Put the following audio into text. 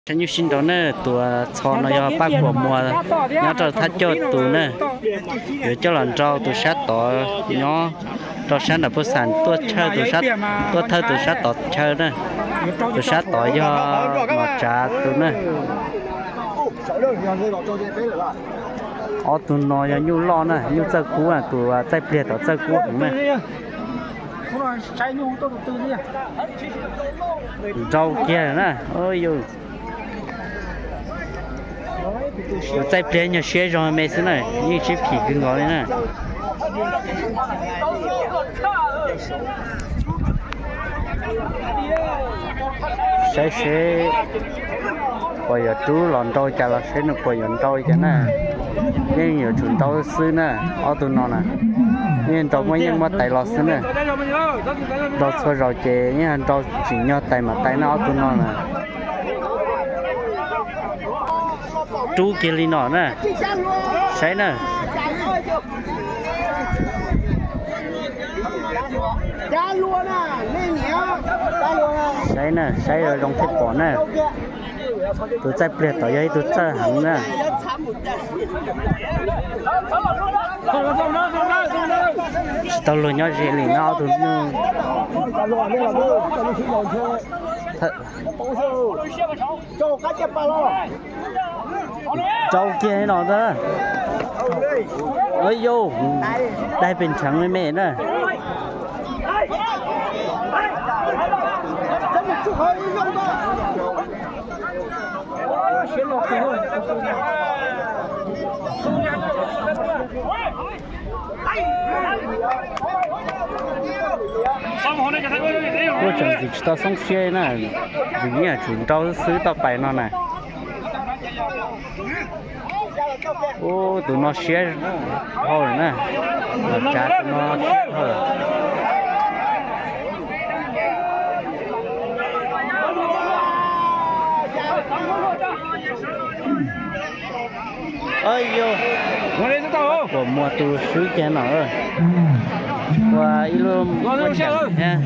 Saib nyuj sib nraus na, tus txho no yog Paj Kuam Muas nyob rau Thaj Coj tus na. Yuav coj los nrau tus sab tod nyob rau sab nram Pub Xam, tuaj thawj tus sab, tuaj thawj tus sab tod chaw na. Tus sab tod yog Nom Tsav tus na. Ob tug no yog nyuj loj na, nyuj txawj kub, tus txaij pliag tod txawj kub heev na. Nrau kiag na, yus tus txaij pliag nyuag siab zog me xwb na, yeej sib phim kawg nkaus li na. Saib seb puas yuav rub los nrau cas los seb nws puas yuav nrau li cas na. Yeej yuav tsum nrau xwb na, ob tug no na. Yeej nrau muab yeej muab tais los xwb na. Nrau txhua zaus ces yeej nrau tsim nyog tais mas tais na ob tug no na. Rub kiag li no na. Saib na. Saib na, saib zoo thiaj pom na. Tus txaij pliag tod yog ib tug txawj heev na. Tsis tau luag nyob ze li no tus nyuj. Rau kiag no ntag. Yus daig pes ntsheev me me na. Kuj tseem tsis tau xoob siab na, vim yeej yuav tsum nrau xwb tau pais no na. Ub, tus no siab dhau lawm na. Nom Tsav tus no siab dhau lawm. Yus, Kuam Muas tus swb kiag no. Ua ib lub muaj ceem thiab.